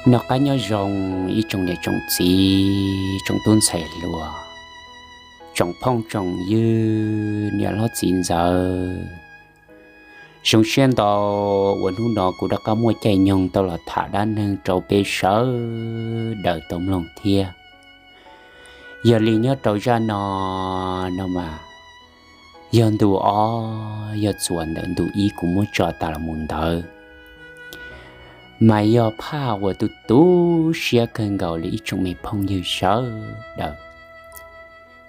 Noj qab nyob zoo ib tsoom niam tsoom txiv, tsoom tub ntxhais hluas, tsoom phooj tsoom ywg, niam hlob txiv ntxawm. Zoo siab ntau uas hnub no kuv rov qab muaj caij nyoog tau los tham dab neeg rau peb sawv daws tau mloog thiab. Yog li nyob rau zaj no, no mas yog ntu ob, yog txuas ntawm ntu ib kuv muab tso tas los mus ntawd, mas yog phaj uas tu tu siab kawg nkaus li ib tsoom me phooj ywg sawv daws.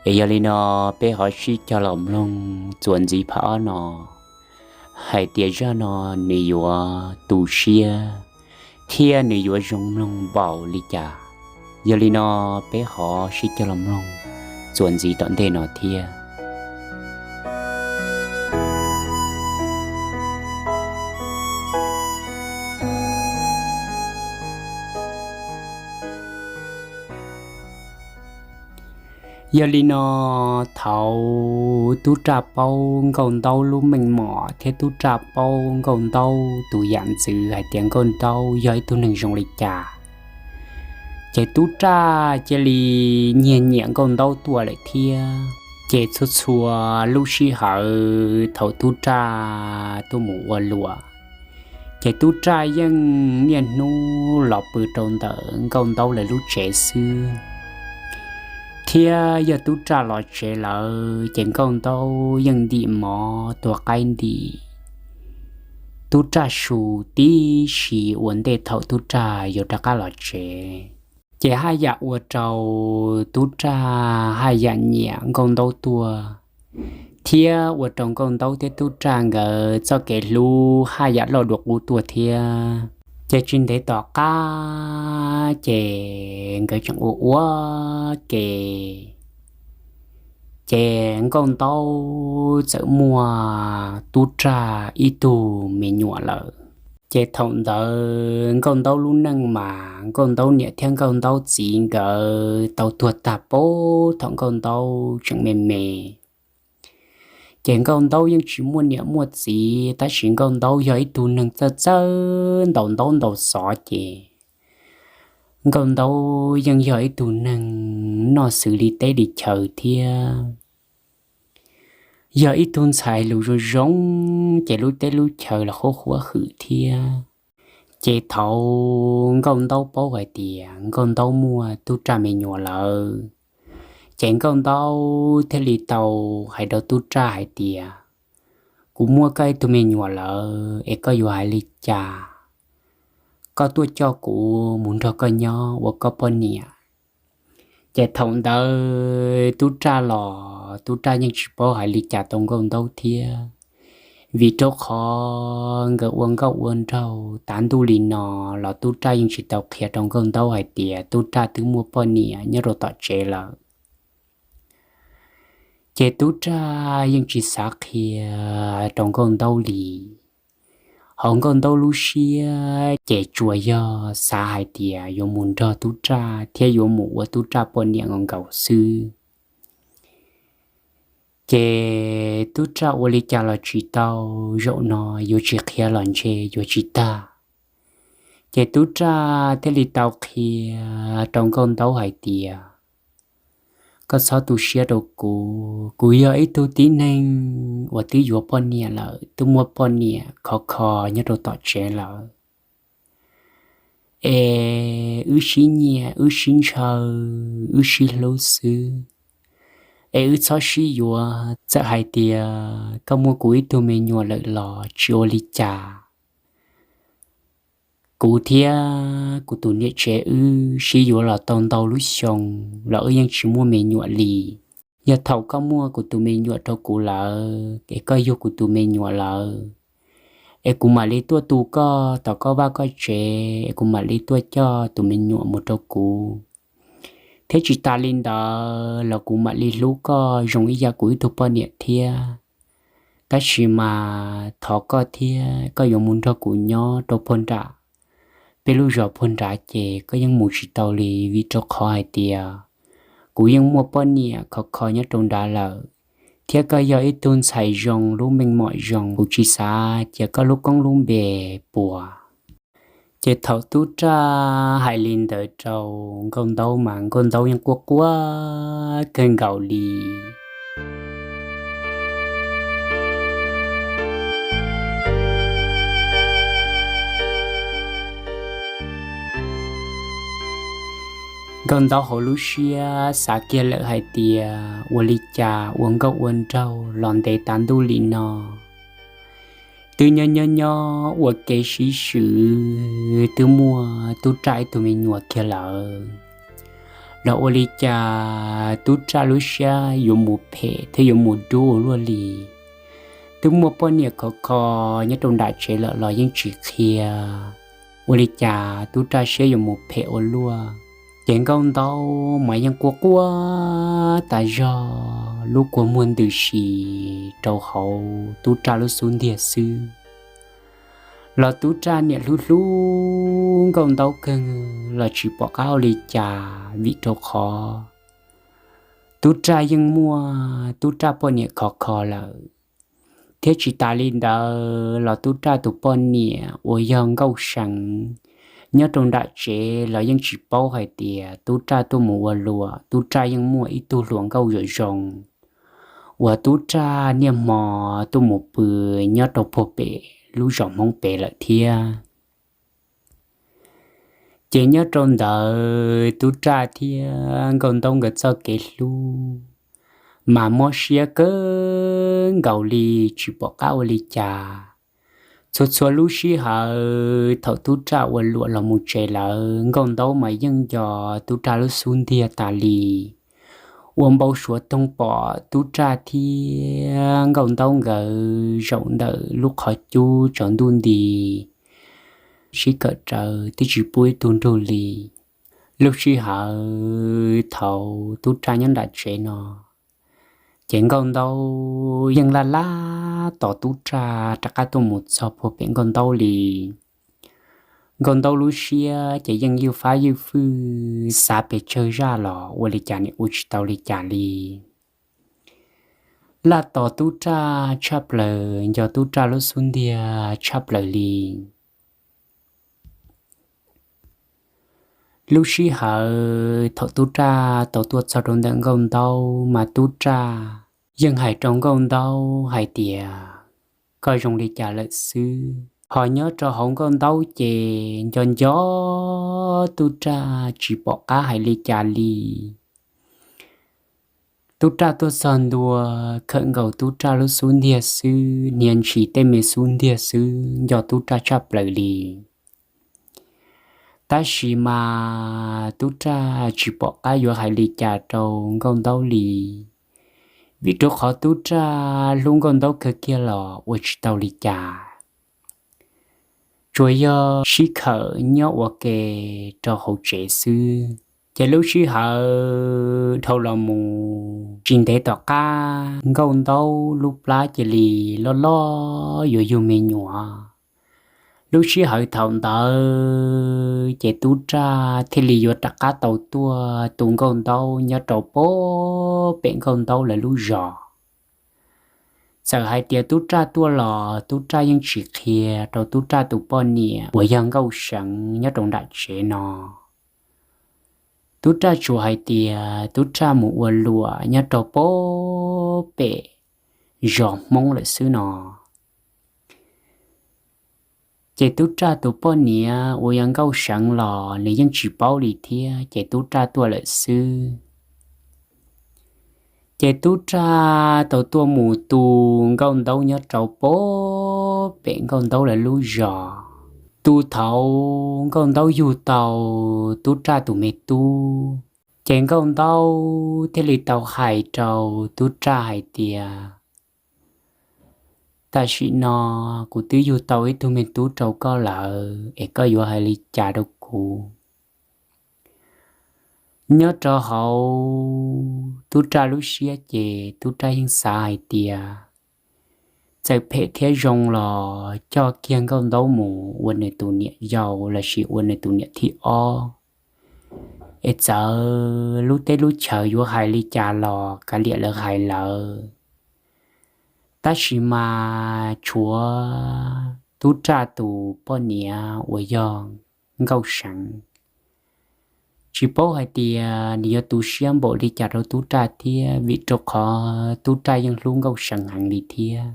Es yog li no, peb ho sib cog los mloog txuas ntxiv phaj ob no, hais tias zaj no nws yuav tu siab thiab nws yuav zoo mloog npaum li cas. Yog li no, peb ho sib cog los mloog txuas ntxiv tom ntej no thiab. Yog li no, thaum tub raj paub nkauj ntaub lub meej mom thiab tub raj paub nkauj ntaub tus yam ntxwv hais tias nkauj ntaub yog ib tug neeg zoo li cas, ces tub raj cia li nyiag nyiam nkauj ntaub tuaj lawm thiab. Ces txhua txhua lub sij hawm thaum tub raj tuaj mus ua luam, ces tub raj yeej niaj hnub los pw rau ntawm nkauj ntaub lawv lub tsev xwb. Thiab yog tub raj los tsev lawm ces nkauj ntaub yeej ntim mov tua qaib ntim tub raj su tib si ua ntej thaum tub raj yuav rov qab los tsev. Ces haj yam ua rau tub raj haj yam nyiam nkauj ntaub tuaj, thiab ua rau nkauj ntaub thiab tub raj nkawd txoj kev hlub haj yam loj dua qub tuaj thiab. Ces tsis ntev tom qab ces nkawd tseem ua ua ke, ces nkauj ntaub txawm muaj tub raj ib tug me nyuam lawm. Ces thaum ntawd nkauj ntaub lub neej mas nkauj ntaub niam thiab nkauj ntaub txiv nkawd tau tuag tag pab thaum nkauj ntaub tseem me me. Ces nkauj ntaub yeej tsis muaj niam muaj txiv, tab sis nkauj ntaub yog ib tug neeg txawj txawj ntaus ntaub ntaus xov, ces nkauj ntaub yeej yog ib tug neeg noj xws li teb li chaw thiab yog ib tug ntxhais lus zoo zoo, ces lub teb lub chaw los qhuab qhuab hwm thiab. Ces thaum nkauj ntaub paub hais tias nkauj ntaub muaj tub raj me nyuam lawm, ces nkauj ntaub thiaj li tau hais rau tub raj hais tias, kuv muaj koj ib tug me nyuam lawm es koj yuav hais li cas? Koj tuaj coj kuv mus nrog koj nyob ua koj poj niam. Ces thaum ntawd tub raj los tub raj yeej tsis paub hais li cas tau nkauj ntaub thiab, vim rau qhov nkawd ua nkauj ua nraug tav ntuj li no los tub raj yeej tsis tau qhia rau nkauj ntaub hais tias tub raj twb muaj poj niam nyob rau tom tsev lawm. Ces tub raj yeej tsis xav qhia rau nkauj ntaub li. Hauv nkauj ntaub lub siab ces tsuas yog xav hais tias yuav mus nrog tub raj thiab yuav mus ua tub raj poj niam nkaus nkaus xwb. Ces tub raj ua li cas los tsis tau, zaum no yuav tsis qhia los ntshe yuav tsis tag. Ces tub raj thiaj li tau qhia rau nkauj ntaub hais tias, koj txhob tu siab rau kuv, kuv yog ib tug tib neeg uas twb yuav poj niam lawm, twb muaj poj niam khov kho nyob rau tom tsev lawm. Es wb sib nyiam wb sib ntshaw, wb sib hlub xwb, es wb txhob sib yuav. Txawm hais tias koj muaj kuv ib tug me nyuam lawm los tsis ua li cas. Kuv thiab kuv tus niam tsev wb sib yuav los tau ntau lub xyoo los wb yeej tsis muaj me nyuam li. Yog thaum koj muaj kuv tus me nyuam rau kuv lawm es koj yug kuv tus me nyuam lawm, es kuv mam li tuaj tu koj tom koj vaj koj tsev, es kuv mam li tuaj coj tus me nyuam mus rau kuv. Thiab tsis tas li ntawd los kuv mam li hlub koj zoo ib yam kuv ib tug poj niam thiab. Tab sis mas thov koj thiab koj yuav mus nrog kuv nyob rau puag nram peb lub zos puag nrad ces koj yeej mus tsis tau li, vim rau qhov hais tias kuv yeej muaj poj niam khov kho nyob rau nrad lawm, thiab koj yog ib tug ntxhais zoo lub meej mom zoo, kuv tsis xav cia koj lub koob lub npe puas. Ces thaum tub raj hais li ntawd rau nkauj ntaub mas nkauj ntaub yeej quaj quaj kawg nkaus li. Nkauj ntaub hauv lub siab xav kiag lawm hais tias ua li cas ua nkauj ua nraug los ntev tas ntuj li no, twb nyob nyob nyob ua ke sib swm twb muaj tub raj ib tug me nyuam kiag lawm, los ua li cas tub raj lub siab yuav mus phem thiab yuav mus dub ua luaj li. Twb muaj poj niam khov kho nyob rau nram tsev lawm los yeej tsis qhia, ua li cas tub raj siab yuav mus phem ua luaj. Ces nkauj ntaub mas yeej quaj quaj tas zog lub kua muag ntws si rau hauv tub raj lub xub ntiag xwb. Los tub raj niam hlub hlub nkauj ntaub kawg los tsis pom qab ua li cas vim rau qhov tub raj yeej muaj tub raj poj niam khov kho lawm. Thiab tsis tas li ntawd los tub raj tus poj niam uas yog nkauj seev nyob rau nram tsev los yeej tsis paub hais tias tub raj tuaj mus ua luam, tub raj yeej muaj ib tug hluas nkauj zoo zoo uas tub raj niaj hmo tuaj mus pw nyob rau puag pem lub zos Hmoob pem lawm thiab. Ces nyob rau ntawd tub raj thiab nkauj ntaub nkawd txoj kev hlub mas mob siab kawg nkaus li tsis pom qab ua li cas. Txhua txhua lub sij hawm thaum tub raj ua luam los mus tsev lawm nkauj ntaub mas yeej nco tub raj lub xub ntiag tas li. Ua npau suav toog pom tub raj thiab nkauj ntaub nkawd zaum ntawm lub qhov cub tsaus ntuj nti sib kawm rawv twb tsis pub ib tug nrug li. Lub sij hawm thaum tub raj nyob nram tsev no ces nkauj ntaub yeej laj laj tos tub raj rov qab tuaj mus txog puag pem nkauj ntaub li. Nkauj ntaub lub siab ces yeej ywj fab ywj fwj xav pes tsawg zaj los ua li cas nim ua tsis tau li cas li. Laj tos tub raj tshaj plaws, nco tub raj lub xub ntiag tshaj plaws li. Lub sij hawm thaum tub raj tau tuaj txog rau ntawm nkauj ntaub mas tub raj yeej hais rau nkauj ntaub hais tias, koj zoo li cas lawm xwb. Ho nyob rau hauv nkauj ntaub ces nco nco tub raj tsis pom qab hais li cas li. Tub raj tuaj txog ntua, khawm nkaus tub raj lub xub ntiag xwb, hnia ntshis tej me xub ntiag xwb, nco tub raj tshaj plaws li. Tab sis mas tub raj tsis pom qab yuav hais li cas rau nkauj ntaub li, vim rau qhov tub raj hlub nkauj ntaub kawg kiag los ua tsis tau li cas, tsuas yog sib khawm nyob ua ke rau hauv tsev xwb. Ces lub sij hawm dhau los mus tsis ntev tom qab nkauj ntaub lub plab cia li loj loj yuav yug me nyuam. Lub sij hawm thaum ntawd ces tub raj thiaj li yuav rov qab tau tuaj tu nkauj ntaub nyob rau puag pem nkauj ntaub lawv lub zos. Txawm hais tias tub raj tuaj los tub raj yeej tsis qhia rau tub raj tus poj niam uas yog nkauj seev nyob rau nram tsev no. Tub raj tsuas hais tias tub raj mus ua luam nyob rau puag pem zos Hmoob lawm xwb no. Ces tub raj tus poj niam uas yog nkauj seev los nws yeej tsis paub li thiab, ces tub raj tuaj lawm xwb. Ces tub raj tau tuaj mus tu nkauj ntaub nyob rau puag pem nkauj ntaub lawv lub zos. Tu thaum nkauj ntaub yug tau tub raj tus me tub, ces nkauj ntaub thiaj li tau hais rau tub raj hais tias, tam sim no kuv twb yug tau ib tug me tub rau koj lawm es koj yuav hais li cas rau kuv? Nyob rau hauv tub raj lub siab ces tub raj yeej xav hais tias txawm phem thiab zoo los coj kiag nkauj ntaub mus ua nws tus niam yau lossis ua nws tus niam thib ob, es txawm lub teb lub chaws yuav hais li cas los kav liam lawv hais lawv. Tab sis mas tshuav tub raj tus poj niam uas yog Nkauj Seev. Tsis paub hais tias nws yuav tu siab npaum li cas rau tub raj thiab, vim rau qhov tub raj yeej hlub Nkauj Seev heev li thiab.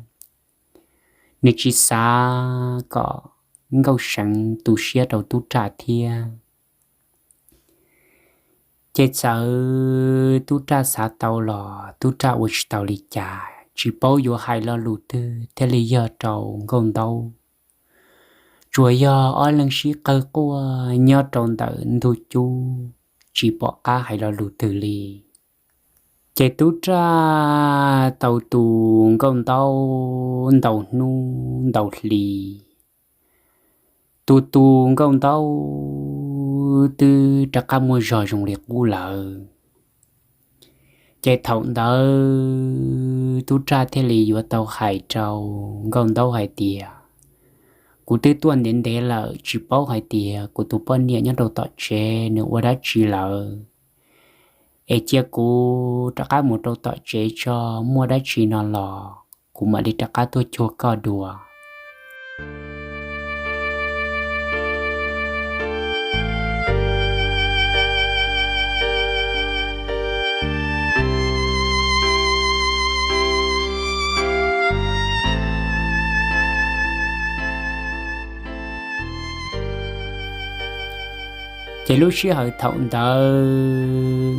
Nws tsis xav kom Nkauj Seev tu siab rau tub raj thiab. Ces txawm tub raj xav tau los tub raj ua tsis tau li cas, tsis paub yuav hais lo lus twg thiaj li yog rau Nkauj Ntaub. Tsuas yog ob leeg sib qawg quaj nyob rau ntawm ntug cub, tsis pom qab hais lo lus twg li. Ces tub raj tau tu Nkauj Ntaub ntau hnub ntau hli, tu tu Nkauj Ntaub twb rov qab muaj zog zoo li qub lawm. Ces thaum ntawd tub raj thiaj li yuav tau hais rau Nkauj Ntaub hais tias, kuv twb tuaj ntev ntev lawm, tsis paub hais tias kuv tus poj niam nyob rau tom tsev nws ua dab tsi lawm. Es cia kuv rov qab mus rau tom tsev tso, muaj dab tsi no los kuv mam li rov qab tuaj cuag koj dua. Ces lub sij hawm thaum ntawd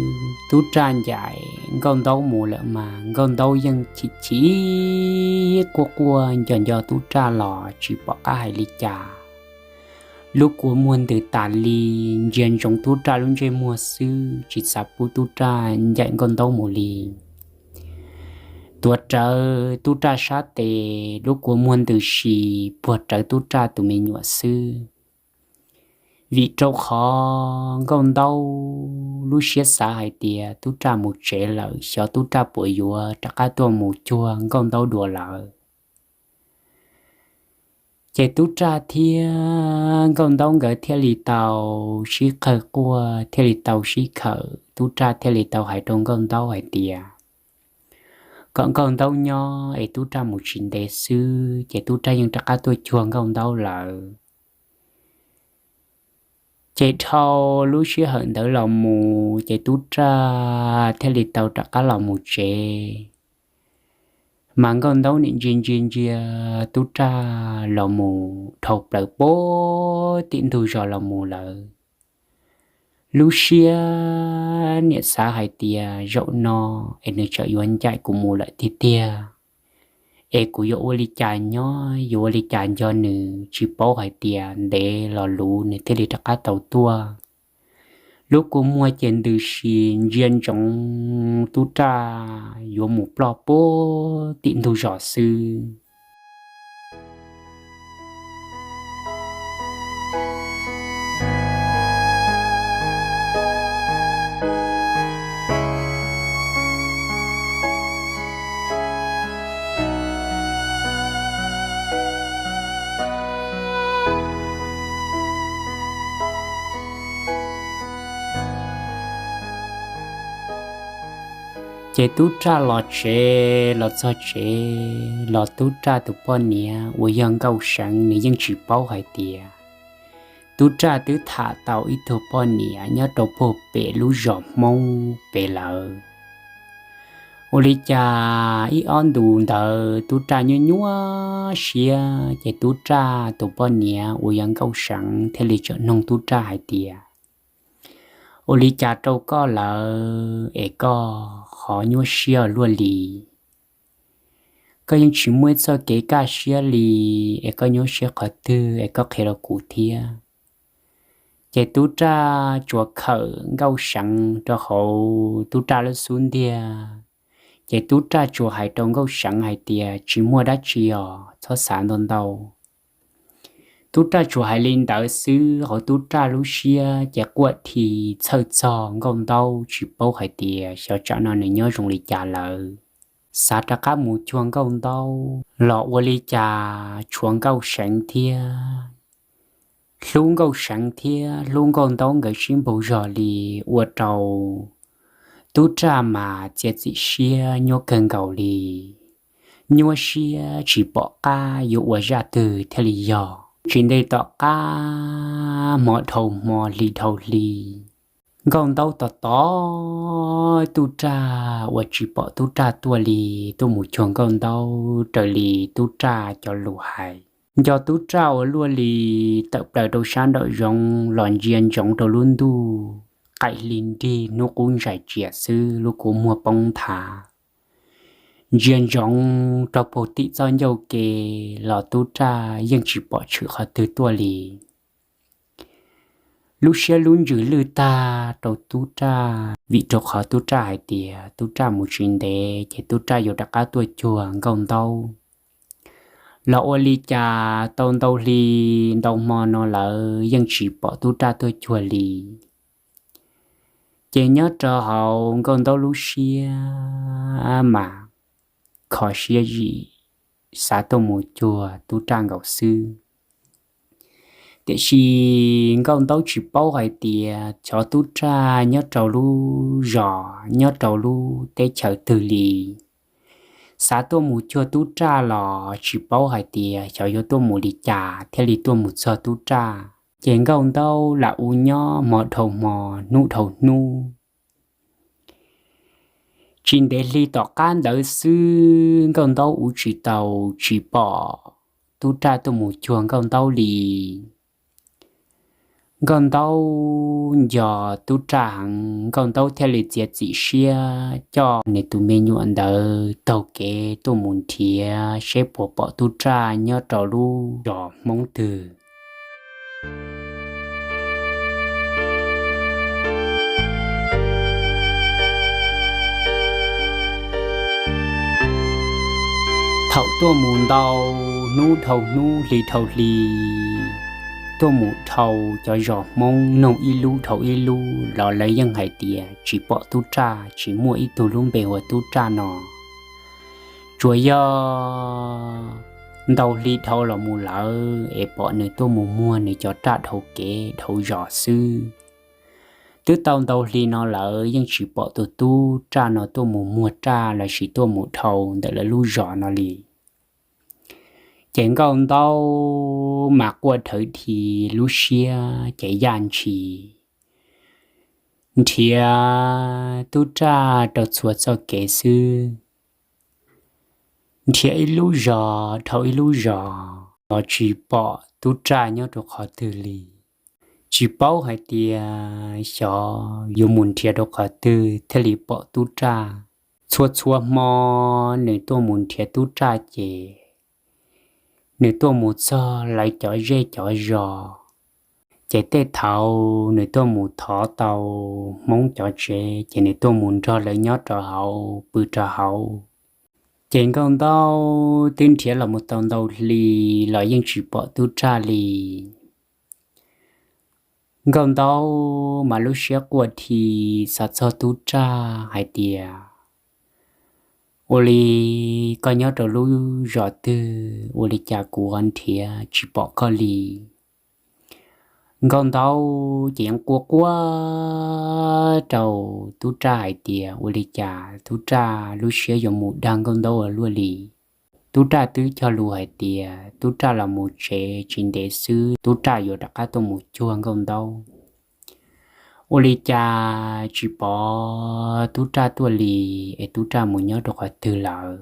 tub raj ncaim Nkauj Ntaub mus lawm mas Nkauj Ntaub yeej chim chim quaj quaj nco nco tub raj los tsis pom qab hais li cas. Lub kua muag ntws tas li, ntsia ntsoov tub raj lub ntsej muag xwb, tsis xav pub tub raj ncaim Nkauj Ntaub mus li. Tuav rawv tub raj sab tes, lub kua muag ntws si, puag rawv tub raj tus me nyuam xwb. Vim rau qhov Nkauj Ntaub lub siab xav hais tias tub raj mus tsev lawm, xyov tub raj puas yuav rov qab tuaj mus cuag Nkauj Ntaub dua lawm. Ces tub raj thiab Nkauj Ntaub nkawd thiaj li tau sib qawg quaj, thiaj li tau sib khawm, tub raj thiaj li tau hais rau Nkauj Ntaub hais tias kom Nkauj Ntaub nyob es tub raj mus tsis ntev xwb ces tub raj yeej rov qab tuaj cuag Nkauj Ntaub lawm. Ces dhau lub sij hawm ntawd los mus ces tub raj thiaj li tau rov qab los mus tsev. Mas Nkauj Ntaub nim ntsia ntsia ntsia tub raj los mus dhau plaws puag tim ntug zos los mus lawm. Lub siab niam xav hais tias zaum no es nws txawm yuav ncaim kuv mus lawm tiag tiag, es kuv yuav ua li cas nyob, yuav ua li cas nco nws, tsis paub hais tias ntev los luv nws thiaj li rov qab tau tuaj. Lub kua muag ces ntws si, ntsia ntsoov tub raj yuav mus ploj puag tim ntug zos xwb. Ces tub raj los tsev, los txog tsev los tub raj tus poj niam uas yog Nkauj Seev nws yeej tsis paub hais tias tub raj twb tham tau ib tug poj niam nyob rau puag pem lub zos Hmoob pem lawm. Ua li cas ib ob ntus ntawd tub raj nyuaj nyuaj siab ces tub raj tus poj niam uas yog Nkauj Seev thiaj li txawm noog tub raj hais tias, ua li cas rau koj lawm es koj ho nyuaj siab luaj li? Koj yeej tsis muaj ib txoj kev kaj siab li, es koj nyuaj siab qhov twg es koj qhia rau kuv thiab. Ces tub raj tsuas khawm Nkauj Seev rau hauv tub raj lub xub ntiag. Ces tub raj tsuas hais rau Nkauj Seev hais tias, tsis muaj dab tsi os, txhob xav ntau ntau. Tub raj tsuas hais li ntawd xwb, hauv tub raj lub siab ces quaj thi txhawj txog Nkauj Ntaub, tsis paub hais tias xyov tsam no nws nyob zoo li cas lawm. Xav rov qab mus cuag Nkauj Ntaub los ua li cas tshuav Nkauj Seev thiab, hlub Nkauj Seev thiab hlub Nkauj Ntaub nkawd sib npaug zog li, ua rau tub raj mas txiav txim siab nyuaj kawg nkaus li, nyuaj siab tsis pom qab yuav ua zaj twg thiaj li yog. Tsis ntev tom qab hmo dhau hmo hli dhau hli, Nkauj Ntaub tos tos tub raj uas tsis pom tub raj tuaj li, tuaj mus cuag Nkauj Ntaub raws li tub raj cov lus hais. Nco tub raj ua luaj li tawm plaws rau sab nraum zoov los ntsia ntsoov rau lub ntuj qaim hli nrig hnub qub ntsais tsias xwb, lub kua muag poob nthav. Ntsia ntsoov rau puag tim txoj ncauj ke los tub raj yeej tsis pom tshwm qhov twg tuaj li. Lub siab lub ntsws lwj tag rau tub raj, vim rau qhov tub raj hais tias tub raj mus tsis ntev ces tub raj yuav rov qab tuaj cuag Nkauj Ntaub. Los ua li cas tau ntau hli ntau hmo no lawm yeej tsis pom tub raj tuaj cuag li. Ces nyob rau hauv Nkauj Ntaub lub siab mas kho siab zim xav tuaj mus cuag tub raj nkaus xwb. Tiam sis Nkauj Ntaub tsis paub hais tias xyov tub raj nyob rau lub zos nyob rau lub teb chaws twg li. Xav tuaj mus cuag tub raj los tsis paub hais tias xyov yuav tuaj mus li cas thiaj li tuaj mus txog tub raj. Ces Nkauj Ntaub lam ua nyob hmo dhau hmo hnub dhau hnub. Tsis ntev hli tom qab ntawd xwb Nkauj Ntaub ua tsis tau tsis pom tub raj tuaj mus cuag Nkauj Ntaub li. Nkauj Ntaub nco tub raj heev, Nkauj Ntaub thiaj li txiav txim siab coj nws tus me nyuam ntawd taug kev tuaj mus nrhiav seb puas pom tub raj nyob rau lub zos Hmoob twg. Thaum tuaj mus ntau hnub dhau hnub hli dhau hli, tuaj mus dhau cov zos Hmoob noog ib lub dhau ib lub los lawv yeej hais tias tsis pom tub raj, tsis muaj ib tug lub npe hu ua tub raj no. Tsuas yog ntau hli dhau los mus lawm es pom nws tuaj mus muag nws cov raj dhau kev dhau zos xwb. Twb tau ntau hli no lawm yeej tsis pom tus tub raj no tuaj mus muag raj lossis tuaj mus dhau ntawm lawv lub zos no li. Ces Nkauj Ntaub mas quaj dhawv dhi, lub siab ces yaj ntshis, nrhiav tub raj rau txhua txoj kev xwb. Nrhiav ib lub zos dhau ib lub zos los tsis pom tub raj nyob rau qhov twg li. Tsis paub hais tias xyov yuav mus nrhiav rau qhov twg thiaj li pom tub raj. Txhua txhua hmo nws tuaj mus nrhiav tub raj ces nws tuaj mus txog lawv cov zej cov zos, ces tej thaum nws tuaj mus thov tau Hmoob cov tsev ces nws tuaj mus nrog lawv nyob rau hauv pw rau hauv. Ces Nkauj Ntaub twb nrhiav los mus tau ntau hli los yeej tsis pom tub raj li. Nkauj Ntaub mas lub siab quaj dhi xav txog tub raj hais tias, ua li koj nyob rau lub zos twg ua li cas kuv ho nrhiav tsis pom koj li. Nkauj Ntaub ces yeej quaj quaj rau tub raj hais tias ua li cas tub raj lub siab yuav mus dag Nkauj Ntaub ua luaj li. Tub raj twb cog lus hais tias tub raj los mus tsev tsis ntev xwb tub raj yuav rov qab tuaj mus cuag Nkauj Ntaub. Ua li cas tsis pom tub raj tuaj li, es tub raj mus nyob rau qhov twg lawm?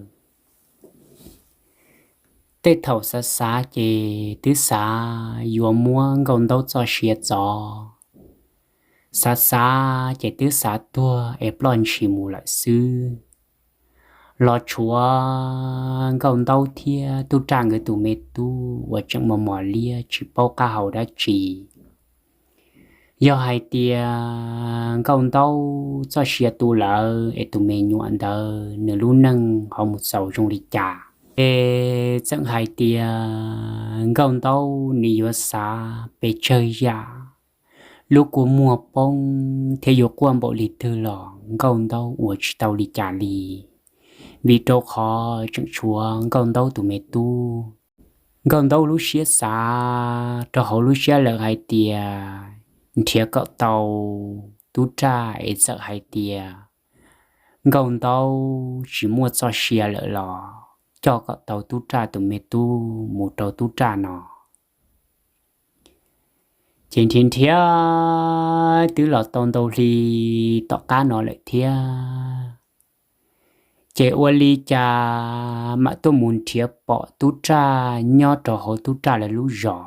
Tej thaum xav xav ces twb xav yuav muab Nkauj Ntaub txoj sia txov, xav xav ces twb xav tuag es ploj ntshis mus lawm xwb. Los tshuav Nkauj Ntaub thiab tub raj nkawd tus me tub uas tseem mos mos liab tsis paub qab hau dab tsi. Yog hais tias Nkauj Ntaub txoj sia tu lawm es tus me nyuam ntawd nws lub neej ho mus xaus zoo li cas? Es txawm hais tias Nkauj Ntaub nws yuav xav pes tsawg yam, lub kua muag poob thiab yuav quaj npaum li twg los Nkauj Ntaub ua tsis tau li cas li, vim rau qhov tseem tshuav Nkauj Ntaub tus me tub. Nkauj Ntaub lub siab xav rau hauv lub siab lawm hais tias nrhiav kom tau tub raj es txawm hais tias Nkauj Ntaub tsis muaj txoj sia lawm los coj kom tau tub raj tus me tub mus rau tub raj no. Ces nrhiav nrhiav twb los tau ntau hli tom qab no lawm thiab, ces ua li cas mam tuaj mus nrhiav pom tub raj nyob rau hauv tub raj lawv lub zos.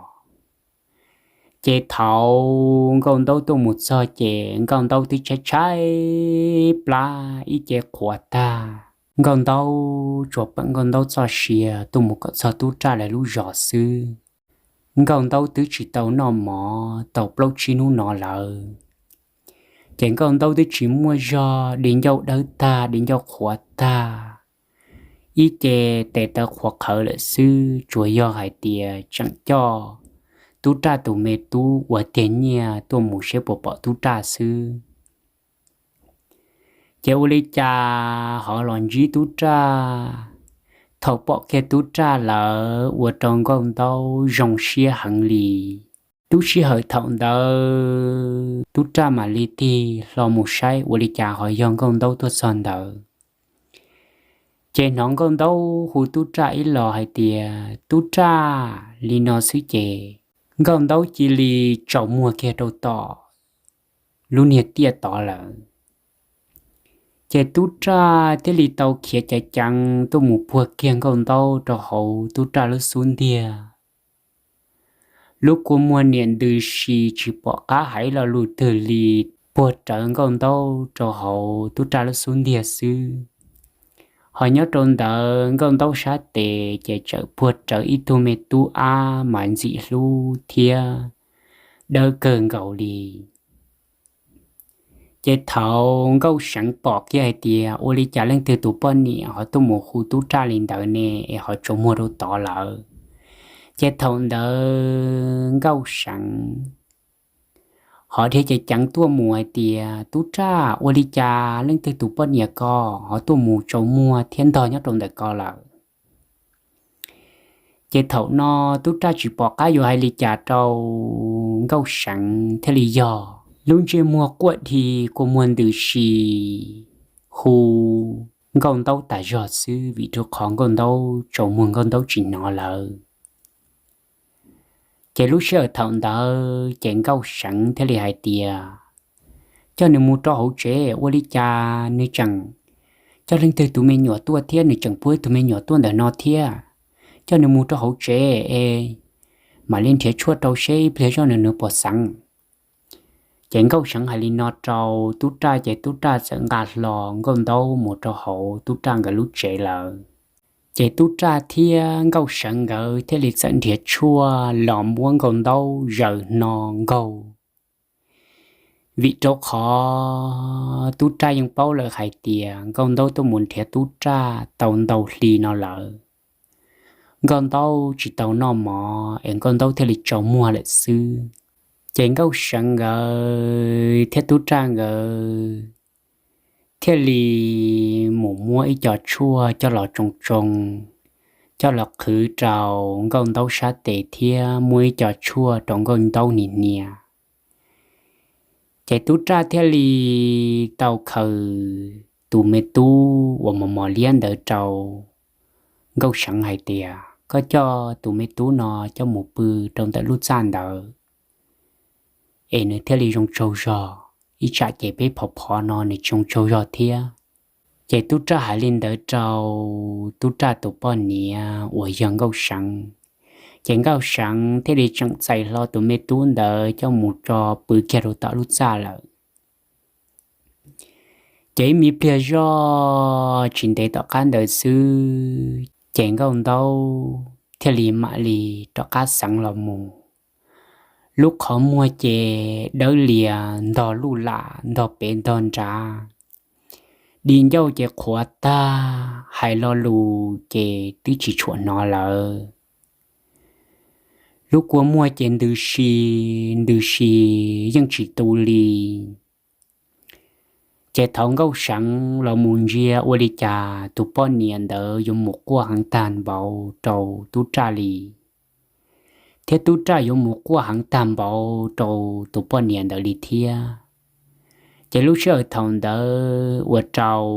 Ces thaum nkauj ntaub tuaj mus txog ces nkauj ntaub twb tshaib tshaib plab ib ce qhuav tag. Nkauj ntaub tsuas pom nkauj ntaub txoj sia tuaj mus kom txog tub raj lawv lub zos xwb. Nkauj ntaub twb tsis tau noj mov tau plaub tsib hnub no lawm. Ces nkauj ntaub twb tsis muaj zog, di ncauj dawb tag, di ncauj qhuav tag, ib ce tes taw qhuav qhawv lawm xwb, tsuas yog hais tias tseem coj tub raj tus me tub ua tiag nyiaj tuaj mus seb puas pom tub raj xwb. Ces ua li cas ho los ntsib tub raj. Thaum pom kiag tub raj lawm ua rau nkauj ntaub zoo siab heev li. Lub sij hawm thaum ntawd tub raj mam li tig hlo mus saib ua li cas ho yog nkauj ntaub tuaj txog ntawd. Ces hnov nkauj ntaub hu tub raj ib los hais tias, Tub raj! Li no xwb ces nkauj ntaub cia li tsaus muag kiag rau tom lub niag tiaj tod lawm. Ces tub raj thiaj li tau khiav ceev ceev tuaj mus puag kiag nkauj ntaub rau hauv tub raj lub xub ntiag. Lub kua muag niam ntws si tsis pom qab hais lo lus twg li, puag rawv nkauj ntaub rau hauv tub raj lub xub ntiag xwb. Ho nyob rau ntawd nkauj ntaub sab tes ces tseem puag rawv ib tug me tub ab mas ntxim hlub thiab dawb kawg nkaus li. Ces thaum nkauj seev pom kiag hais tias ua li cas leej twg tus poj niam ho tuaj mus hu tub raj li ntawd ne es ho tsaus muag rau tod lawm. Ces thaum ntawd nkauj seev ho dhia ceev ceev tuaj mus hais tias, Tub raj, ua li cas leej twg tus poj niam ko ho tuaj mus tsaus muag thiab ntog nyob rau ntawm ko lawm? Ces thaum no tub raj tsis pom qab yuav hais li cas rau nkauj seev thiaj li yog lub ntsej muag quaj dhi kua muag ntws si hu nkauj ntaub tas zog xwb, vim rau qhov nkauj ntaub tsaus muag nkauj ntaub tsis hnov lawm. Ces lub sij hawm thaum ntawd ces nkauj seev thiaj li hais tias, Coj nws mus rau hauv tsev, ua li cas nws tseem coj leej twg tus me nyuam tuaj thiab nws tseem puag tus me nyuam tuaj ntawm no thiab. Coj nws mus rau hauv tsev es mam li nrhiav tshuaj rau seb ib pliag zoj nws nws puas xeev. Ces nkauj seev hais li no rau tub raj ces tub raj txawm nqa hlo nkauj ntaub mus rau hauv tub raj nkawd lub tsev lawm. Ces tub raj thiab nkauj seev nkawd thiaj li txawm nrhiav tshuaj los muab nkauj ntaub zaws hno nkaug. Vim rau qhov tub raj yeej paub lawm hais tias nkauj ntaub tuaj mus nrhiav tub raj tau ntau hli no lawm, nkauj ntaub tsis tau noj mov es nkauj ntaub thiaj li tsaus muag lawm xwb. Ces nkauj seev nkawd thiab tub raj nkawd thiaj li mus muab ib co tshuaj coj los tsoo tsoo, coj los qhwv rau nkauj ntaub sab tes thiab muab ib co tshuaj rau nkauj ntaub hnia hnia. Ces tub raj thiaj li tau khaws tus me tub uas mos mos liab ntawd rau nkauj seev hais tias, Koj coj tus me tub no coj mus pw rau ntawm lub txaj ntawd es nws thiaj li zoo tsaug zog, ib tsam ces peb phov phov no nws tsis zoo tsaug zog thiab. Ces tub raj hais li ntawd rau tub raj tus poj niam uas yog nkauj seev. Ces nkauj seev thiaj li tseem txais hlo tus me tub ntawd coj mus tso pw kiag rau tom lub txaj lawm. Ces ib me pliag zoj tsis ntev tom qab ntawd xwb ces nkauj ntaub thiaj li mam li rov qab xeev los mus. Lub qhov muag ces dawb lias ntog luj lam ntog pem ntog nrad, di ncauj ces qhuav tag, hais lo lus ces twb tsis tshua hnov lawm. Lub kua muag ces ntws si ntws si yeej tsis tu li. Ces thaum nkauj seev los mus ntsia ua li cas tus poj niam ntawd yuav mus quaj heev tag npaum rau tub raj li, thiab tub raj yuav mus quaj heev tag npaum rau tus poj niam ntawd li thiab. Ces lub sij hawm thaum ntawd ua rau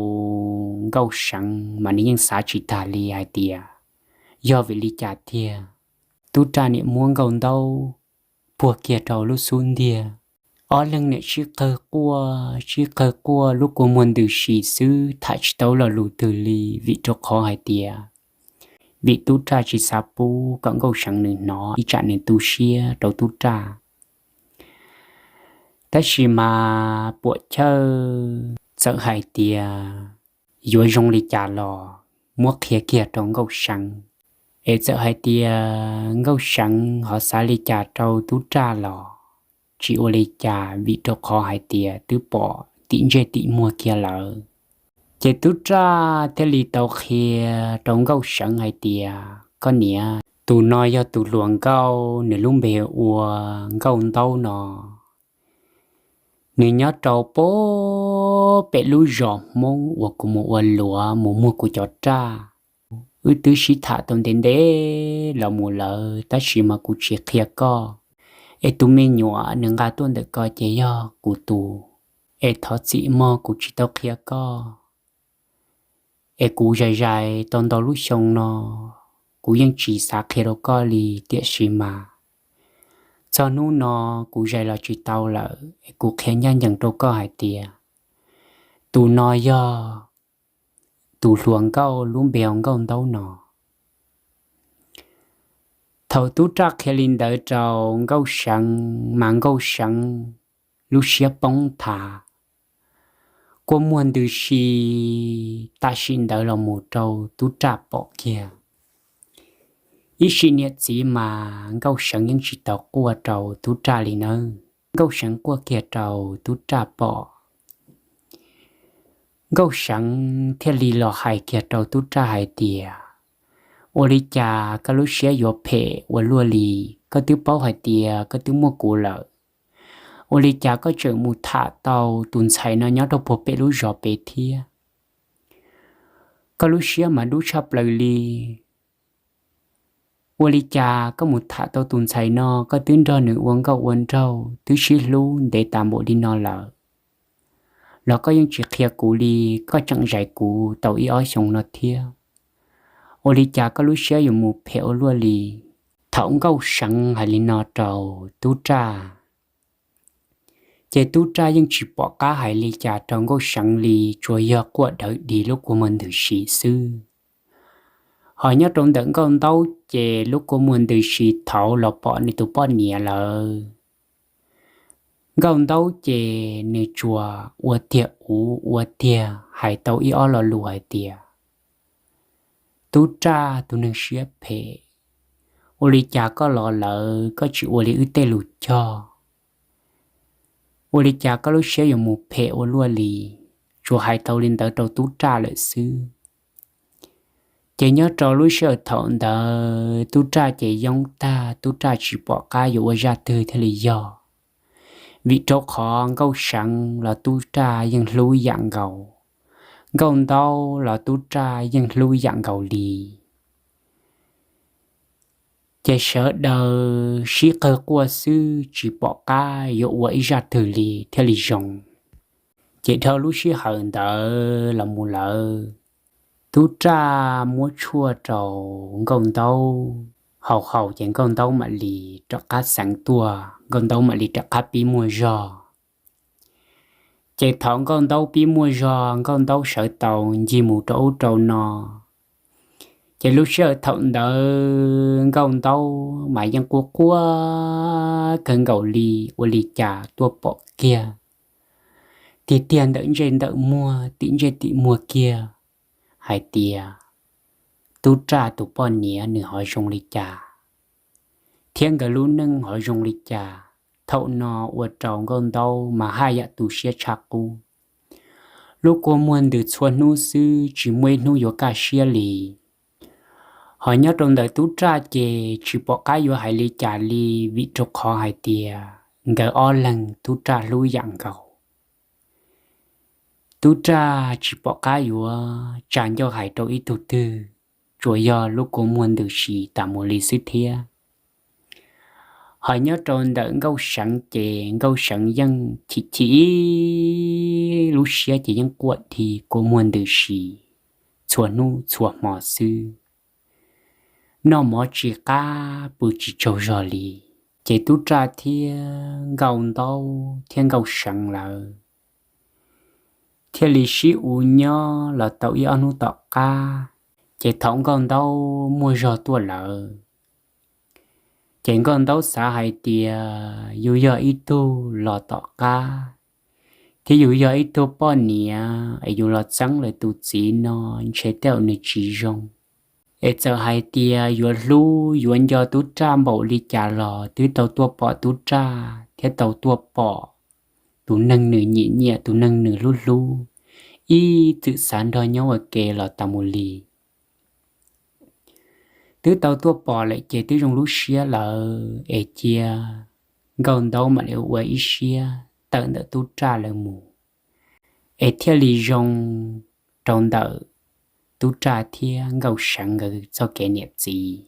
nkauj seev mas nws yeej xav tsis tag li hais tias yog vim li cas tiag tub raj niam muab nkauj ntaub puag kiag rau lub xub ntiag. Ob leeg niam sib qawg quaj sib qawg quaj, lub kua muag ntws si xwb, tham tsis tau lo lus twg li, vim rau qhov hais tias, vim tub raj tsis xav pub kom Nkauj Seev nws hnov ib tsam nws tu siab rau tub raj. Tab sis mas puam chawj txawm hais tias yuav zoo li cas los muab qhia kiag rau Nkauj Seev, es txawm hais tias Nkauj Seev ho xav li cas rau tub raj los tsis ua li cas, vim rau qhov hais tias twb pom tim ntsej tim muag kiag lawm. Ces tub raj thiaj li tau qhia rau Nkauj Seev hais tias, koj niam, tus no yog tus hluas nkauj, nws lub npe ua Nkauj Ntaub no. Nws nyob rau pem lub zos Hmoob uas kuv mus ua luam mus muag kuv cov raj. Wb twb sib tham tau ntev ntev los mus lawm, tab sis mas kuv tsis qhia koj, es tus me nyuam nws nqa tuaj ntawm ko ces yog kuv tus. Es thov txim mog, kuv tsis tau qhia koj. Es kuv zais zais tau ntau lub xyoo no, kuv yeej tsis xav qhia rau koj li, tiam sis mas txog hnub no kuv zais los tsis tau lawm, es kuv qhia ncaj ncees rau koj hais tias, tus no yog tus hluas nkauj lub npe hu Nkauj Ntaub no. Thaum tub raj qhia li ntawd rau Nkauj Seev mas Nkauj Seev lub siab poob thav, kua muag ntws si tam sim ntawd los mus rau tub raj pom kiag. Ib sim niam txiv mas Nkauj Seev yeej tsis tau quaj rau tub raj li nawb, Nkauj Seev quaj kiag rau tub raj pom. Nkauj Seev thiaj li los hais kiag rau tub raj hais tias, ua li cas koj lub siab yuav phem ua luaj li? Koj twb paub hais tias koj twb muaj kuv lawm, ua li cas koj tseem mus tham tau tus ntxhais no nyob rau puag pem lub zos pem thiab? Koj lub siab mas dub tshaj plaws li. Ua li cas koj mus tham tau tus ntxhais no, koj twb nrog nws ua nkauj ua nraug twb sib hlub ntev tas npaum li no lawm, los koj yeej tsis qhia kuv li, koj tseem zais kuv tau ib ob xyoo no thiab. Ua li cas koj lub siab yuav mus phem ua luaj li? Thaum Nkauj Seev hais li no rau tub raj, ces tub raj yeej tsis pom qab hais li cas rau Nkauj Seev li, tsuas yog quaj dawv dig lub kua muag ntws si xwb. Ho nyob rau ntawm Nkauj Ntaub ces lub kua muag ntws si thaud los pom nws tus poj niam lawm. Nkauj Ntaub ces nws tsuas ua tiag ua tiag hais tau ib ob lo lus hais tias, tub raj tus neeg siab phem, ua li cas koj los lawm koj tsis ua li wb tej lus cog? Ua li cas koj lub siab yuav mus phem ua luaj li? Tsuas hais tau li ntawd rau tub raj lawm xwb. Ces nyob rau lub sij hawm thaum ntawd tub raj ces yoob tag, tub raj tsis pom qab yuav ua zaj twg thiaj li yog, vim rau qhov Nkauj Seev los tub raj yeej hlub yam nkaus, Nkauj Ntaub los tub raj yeej hlub yam nkaus li. Ces sawv daws sib qawg quaj xwb tsis pom qab yuav ua ib zaj twg li thiaj li zoo. Ces dhau lub sij hawm ntawd los mus lawm, tub raj muab tshuaj rau Nkauj Ntaub haus haus ces Nkauj Ntaub mam li rov qab xeev tuaj, Nkauj Ntaub mam li rov qab pib muaj zog. Ces thaum Nkauj Ntaub pib muaj zog, Nkauj Ntaub sawv tau ncig mus rau ub rau no, ces lub sij hawm thaum ntawd Nkauj Ntaub mas yeej quaj quaj kawg nkaus li, ua li cas tuaj pom kiag tiag tiag ntawm ntsej ntawm muag, tim ntsej tim muag kiag hais tias tub raj tus poj niam nws ho zoo li cas, thiab nkawd lub neej ho zoo li cas. Thaum no ua rau Nkauj Ntaub mas haj yam tu siab tshaj qub. Lub kua muag ntws txhua hnub xwb tsis muaj ib hnub yuav kaj siab li. Ho nyob rau ntawm tub raj ces tsis pom qab yuav hais li cas li, vim rau qhov hais tias nkawd ob leeg tub raj hlub yam nkaus. Tub raj tsis pom qab yuav tsa ncauj hais rau ib tug twg, tsuas yog lub kua muag ntws si tas mus li xwb thiab. Ho nyob rau ntawm Nkauj Seev ces Nkauj Seev yeej chim chim ib lub siab ces yeej quaj dhi kua muag ntws si txhua hnub txhua hmo xwb. Noj mov tsis qab pw tsis tsaug zog li. Ces tub raj thiab nkauj ntaub thiab nkauj seev lawv thiaj li sib ua nyob los tau ib ob hnub tom qab, ces thaum nkauj ntaub muaj zog tuaj lawm, ces nkauj ntaub xav hais tias yus yog ib tug los tom qab, thiab yus yog ib tug poj niam es yus los txeeb lawv tus txiv no ntshe tej zaum nws tsis zoo. Es txawm hais tias yuav hlub yuav nco tub raj npaum li cas los twb tau tuaj pom tub raj thiab tau tuaj pom tus neeg nws nyiam nyiam, tus neeg nws hlub hlub, ib txwm xav nrog nyob ua ke los tas mus li. Twb tau tuaj pom lawm ces twb zoo lub siab lawm, es cia nkauj ntaub mam li ua ib siab tawm ntawm tub raj lawv mus, es thiaj li zoo rau ntawm tub raj thiab nkauj seev nkawd txoj kev niam txiv.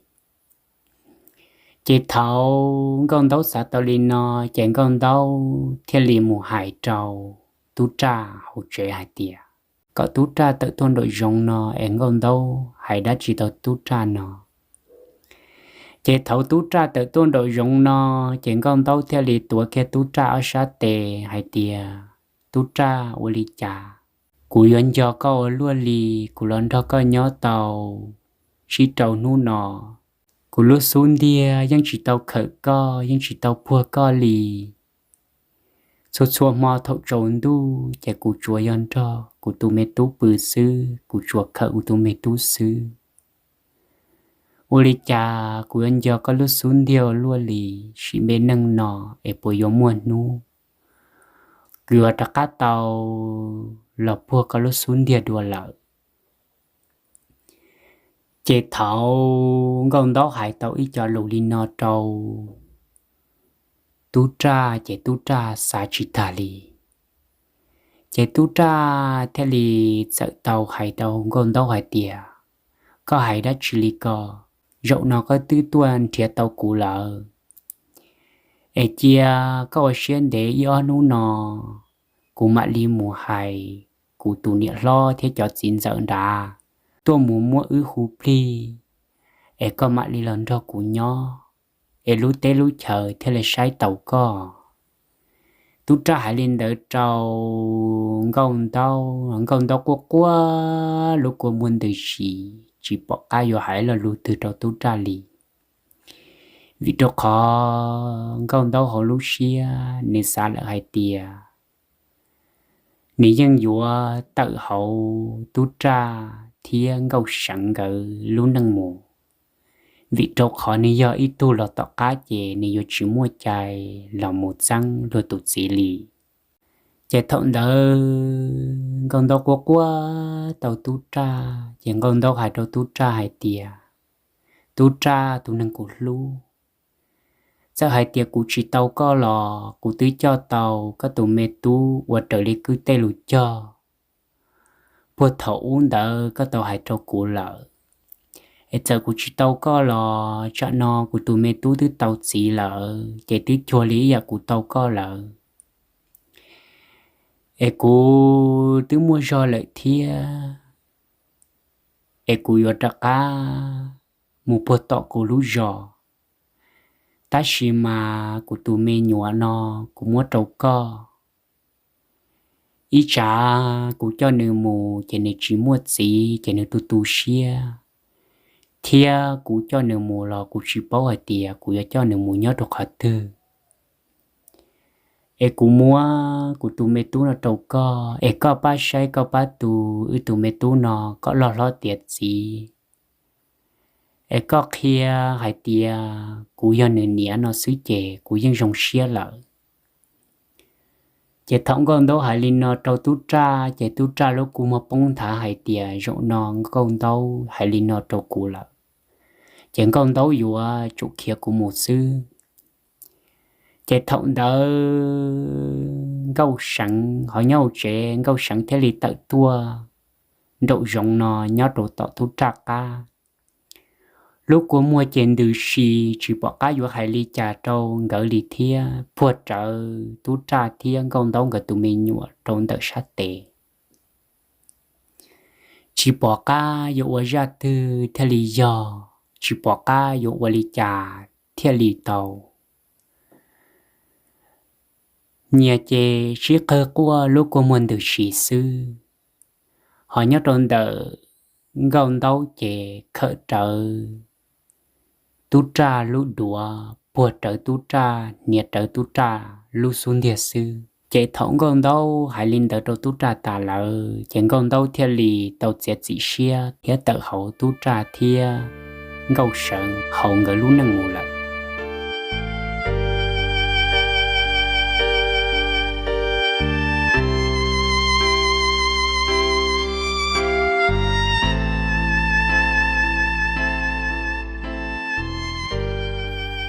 Ces thaum nkauj ntaub xav tau li no, ces nkauj ntaub thiaj li mus hais rau tub raj hauv tsev hais tias kom tub raj tawm tuaj nraum zoov no es nkauj ntaub hais dab tsi rau tub raj no. Ces thaum tub raj tawm tuaj nraum zoov no, ces nkauj ntaub thiaj li tuav kiag tub raj ob sab tes hais tias, tub raj, ua li cas kuv yuav nco koj ua luaj li, kuv los nrog koj nyob tau tsib rau hnub no, kuv lub xub ntiag yeej tsis tau khawm koj, yeej tsis tau puag koj li. Txhua txhua hmo thaum tsaus ntuj ces kuv tsuas yog nrog kuv tus me tub pw xwb, kuv tsuas khawm kuv tus me tub xwb. Ua li cas kuv yuav nco koj lub xub ntiag ua luaj li, sim me neej no es puas yuav muaj hnub kuv yuav rov qab tau los puag koj lub xub ntiag dua lawm. Ces thaum nkauj ntaub hais tau ib co lus li no rau tub raj ces tub raj xav tsis tag li. Ces tub raj thiaj li txawm tau hais rau nkauj ntaub hais tias, koj hais dab tsi li ko? Zaum no koj twb tuaj nrhiav tau kuv lawm, es cia koj ua siab ntev ib ob hnub no, kuv mam li mus hais kuv tus niam hlob thiab cov txiv ntxawm nrad tuaj mus muab wb hu plig, es koj mam li los nrog kuv nyob, es lub teb lub chaw thiaj li saib taus koj. Tub raj hais li ntawd rau nkauj ntaub, nkauj ntaub quaj quaj lub kua muag ntws si, tsis pom qab yuav hais lo lus twg rau tub raj li. Vim rau qhov nkauj ntaub hauv lub siab nws xav lawm hais tias nws yeej yuav tawm hauv tub raj thiab nkauj seev nkawd lub neej mus, vim rau qhov nws yog ib tug los tom qab ces nws yuav tsis muaj cai los mus txeeb luag tus txiv li. Ces thaum ntawd nkauj ntaub quaj quaj tau tub raj, ces nkauj ntaub hais rau tub raj hais tias, tub raj tus neeg kuv hlub, txawm hais tias kuv tsis tau koj los kuv twb coj tau koj tus me tub ua raws li kwv tej lus cog puag thaum ub ntawd koj tau hais rau kuv lawm. Es txawm kuv tsis tau koj los tsam no kuv tus me tub twb tau txiv lawm ces twb cuag li ib yam kuv tau koj lawm. Es kuv twb muaj zog lawm thiab, es kuv yuav rov qab mus puag tom kuv lub zos. Tab sis mas kuv tus me nyuam no kuv muab rau koj. Ib tsam kuv coj nws mus ces nws tsis muaj txiv ces nws tu tu siab, thiab kuv coj nws mus los kuv tsis paub hais tias kuv yuav coj nws mus nyob rau qhov twg. Es kuv muab kuv tus me tub no rau koj, es koj pab saib koj pab tu wb tus me tub no kom loj hlob tiav txiv. Es koj qhia hais tias kuv yog nws niam no xwb ces kuv yeej zoo siab lawm. Ces thaum nkauj ntaub hais li no rau tub raj ces tub raj lub kua muag poob nthav hais tias, zaum no nkauj ntaub hais li no rau kuv lawm, ces nkauj ntaub yuav tsum khiav kuv mus xwb. Ces thaum ntawd nkauj seev ho nyob hauv tsev, nkauj seev thiaj li tawm tuaj nraum zoov no nyob rau tom tub raj qab. Lub kua muag ces ntws si, tsis pom qab yuav hais li cas rau nkawd li thiab, puag rawv tub raj thiab nkauj ntaub nkawd tus me nyuam rau ntawm sab tes. Tsis pom qab yuav ua zaj twg thiaj li yog, tsis pom qab yuav ua li cas thiaj li tau. Nyias ces sib qawg quaj lub kua muag ntws si xwb. Ho nyob rau ntawm Nkauj Ntaub ces khawm rawv Tub Raj lub duav, puag rawv Tub Raj, hniav rawv Tub Raj lub xub ntiag xwb. Ces thaum Nkauj Ntaub hais li ntawd rau Tub Raj tas lawm ces Nkauj Ntaub thiaj li tau txiav txim siab thiab tawm hauv Tub Raj thiab Nkauj Seev hauv nkawd lub neej mus lawm.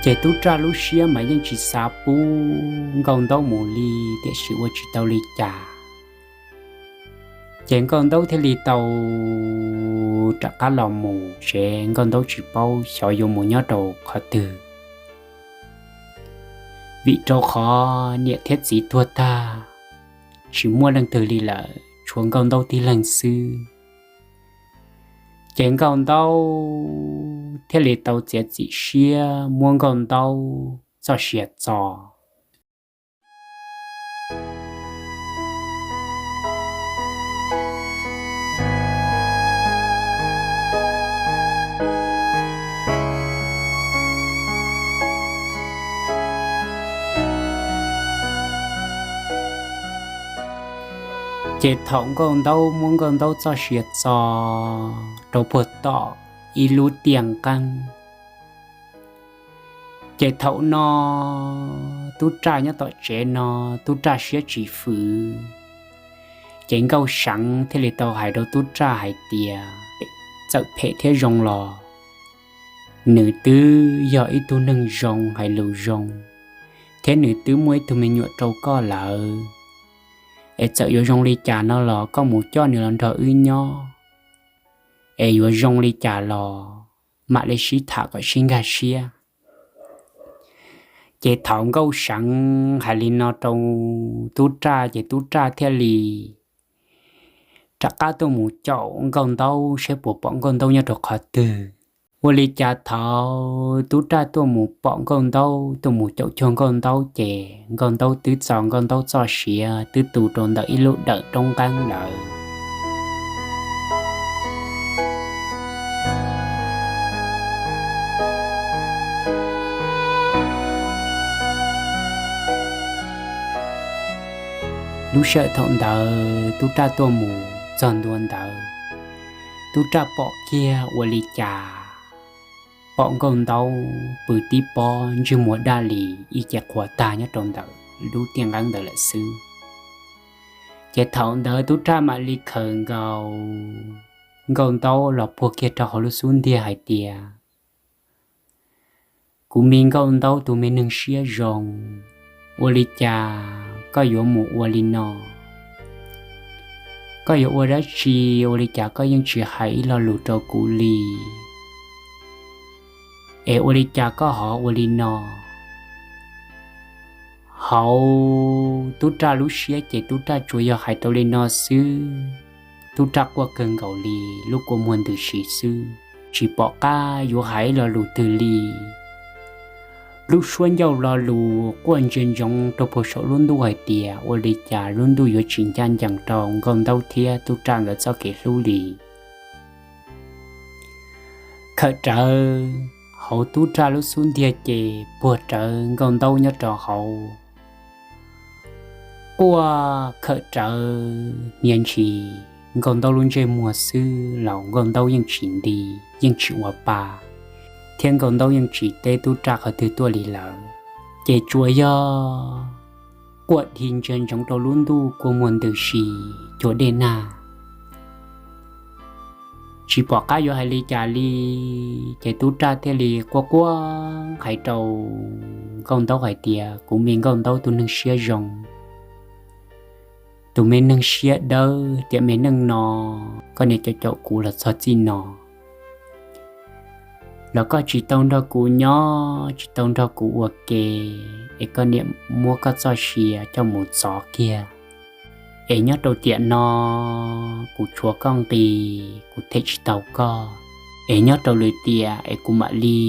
Ces Tub Raj lub siab mas yeej tsis xav pub Nkauj Ntaub mus li, tiam sis ua tsis tau li cas. Ces Nkauj Ntaub thiaj li tau rov qab los mus tsev, Nkauj Ntaub tsis paub xyov yuav mus nyob rau qhov twg, vim rau qhov niam thiab txiv tuag tag, tsis muaj leej twg li lawm, tshuav Nkauj Ntaub tib leeg xwb. Ces Nkauj Ntaub thiaj li tau txiav txim siab muab Nkauj Ntaub txoj sia txo. Ces thaum Nkauj Ntaub muab Nkauj Ntaub txoj sia txo rau puag tom ib lub tiaj nqeeb, ces thaum no Tub Raj nyob tom tsev no, Tub Raj siab tsis fwm. Ces Nkauj Seev thiaj li tau hais rau Tub Raj hais tias, txawm phem thiab zoo los nws twb yog ib tug neeg zoo, hais lus zoo, thiab nws twb muaj ib tug me nyuam rau koj lawm. Es txawm yuav zoo li cas no los koj mus coj nws los nrog wb nyob, es yuav zoo li cas los mam li sib tham kom sib nkag siab. Ces thaum Nkauj Seev hais li no rau Tub Raj ces Tub Raj thiaj li rov qab tuaj mus caum Nkauj Ntaub saib puas pom Nkauj Ntaub nyob rau qhov twg. Ua li cas thaum Tub Raj tuaj mus pom Nkauj Ntaub, tuaj mus caum cuag Nkauj Ntaub ces Nkauj Ntaub twb txo Nkauj Ntaub txoj sia twb tu rau ntawm ib lub dawm roob nqeeb lawm. Lub sij hawm thaum ntawd Tub Raj tuaj mus txog ntua ntawd, Tub Raj pom kiag ua li cas pom Nkauj Ntaub pw tib pob ntsej muag daj li ib ce qhua tag nyob rau ntawm lub tiaj nqeeb ntawd lawm xwb. Ces thaum ntawd Tub Raj mam li khawm nkaus Nkauj Ntaub los puag kiag rau hauv lub xub ntiag hais tias, kuv me Nkauj Ntaub tus me neeg siab zoo, ua li cas koj yuav mus ua li no? Koj yuav ua dab tsi? Ua li cas koj yeej tsis hais ib lo lus rau kuv li? Es ua li cas koj ho ua li no? Hauv Tub Raj lub siab ces Tub Raj tsuas yog hais tau li no xwb. Tub Raj quaj kawg nkaus li, lub kua muag ntws si xwb, tsis pom qab yuav hais ib lo lus twg li. Lub suab ncauj lo lus quaj ntsia ntsoov rau puag saum lub ntuj hais tias ua li cas lub ntuj yuav tsis ncaj ncees rau Nkauj Ntaub thiab Tub Raj nkawd txoj kev hlub li. Khawm rawv hauv Tub Raj lub xub ntiag ces puag rawv Nkauj Ntaub nyob rau hauv. Quaj khawm rawv hnia ntshis Nkauj Ntaub lub ntsej muag xwb los Nkauj Ntaub yeej tsis nti, yeej tsis ua pa, thiab Nkauj Ntaub yeej tsis teb Tub Raj qhov twg tuaj li lawm. Ces tsuas yog quaj dhi ntsia ntsoov rau lub ntuj kua muag ntws si cuag dej nag, tsis pom qab yuav hais li cas li. Ces Tub Raj thiaj li quaj quaj hais rau Nkauj Ntaub hais tias, kuv me Nkauj Ntaub tus neeg siab zoo, tus me neeg siab dawb, tiam me neej no koj niam caum caum kuv los txog txij no los koj tsis tau nrog kuv nyob, tsis tau nrog kuv ua ke, es koj niam muab koj txoj sia coj mus txov kiag. Es nyob rau tiam no kuv tshuav koj nqi, kuv them tsis tau koj. Es nyob rau lwm tiam es kuv mam li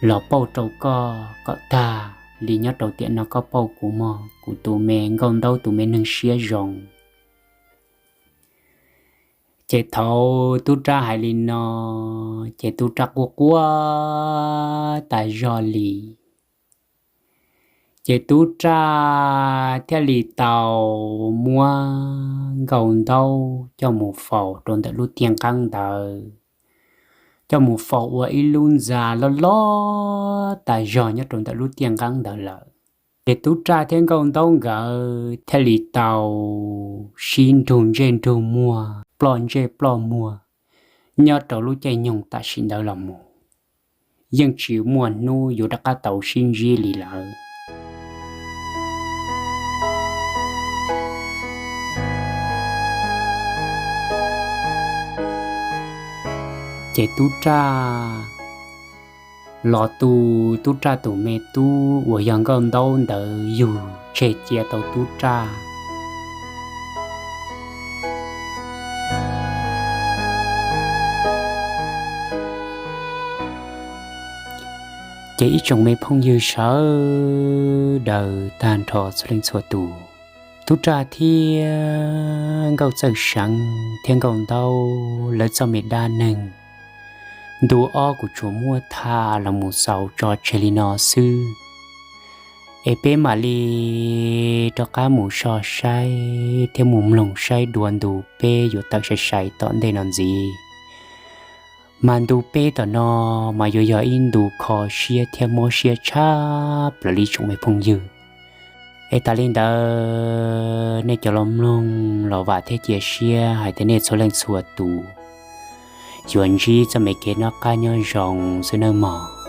los pauj rau koj kom tag. li nyob rau tiam no koj pauj kuv mog, kuv tus me nkauj ntaub tus me neeg siab zoo. Ces thaum tub raj hais li no, ces tub raj quaj quaj tas zog li. Ces tub raj thiaj li tau muab nkauj ntaub coj mus faus rau ntawm lub tiaj nqeeb ntawd, coj mus faus ua ib lub ntxa loj loj tas zog nyob rau ntawm lub tiaj nqeeb ntawd lawm. Ces tub raj thiab nkauj ntaub nkawd thiaj li tau sib nrug ntsej nrug muag, ploj ntsej ploj muag nyob rau lub caij nyoog tam sim ntawd los mus, yeej tsis muaj hnub yuav rov qab tau sib ntsib li lawm. Ces tub raj los tu tub raj tus me tub uas yog nkauj ntaub ntawd yug tseg cia tau tub raj. Ces ib tsoom me phooj ywg sawv daws tag nrho txhua leej txhua tus, tub raj thiab nkauj txawj seev thiab nkauj ntaub lawv txoj me dab neeg ntu ob kuv tsuas muab tham los mus xaus tso tseg li no xwb. Es peb mam li rov qab mus soj saib thiab mus mloog saib dua ntu peb yuav tawm sai sai tom ntej no ntxiv. Mas ntu peb tom no mas yuav yog ib ntu kho siab thiab mob siab tshaj plaws li tsoom me phooj ywg. Es tas li ntawd nej cov los mloog los vam thiab cia siab hais tias nej txhua leej txhua tus yuav ntsib txoj me kev noj qab nyob zoo xwb nawb mog.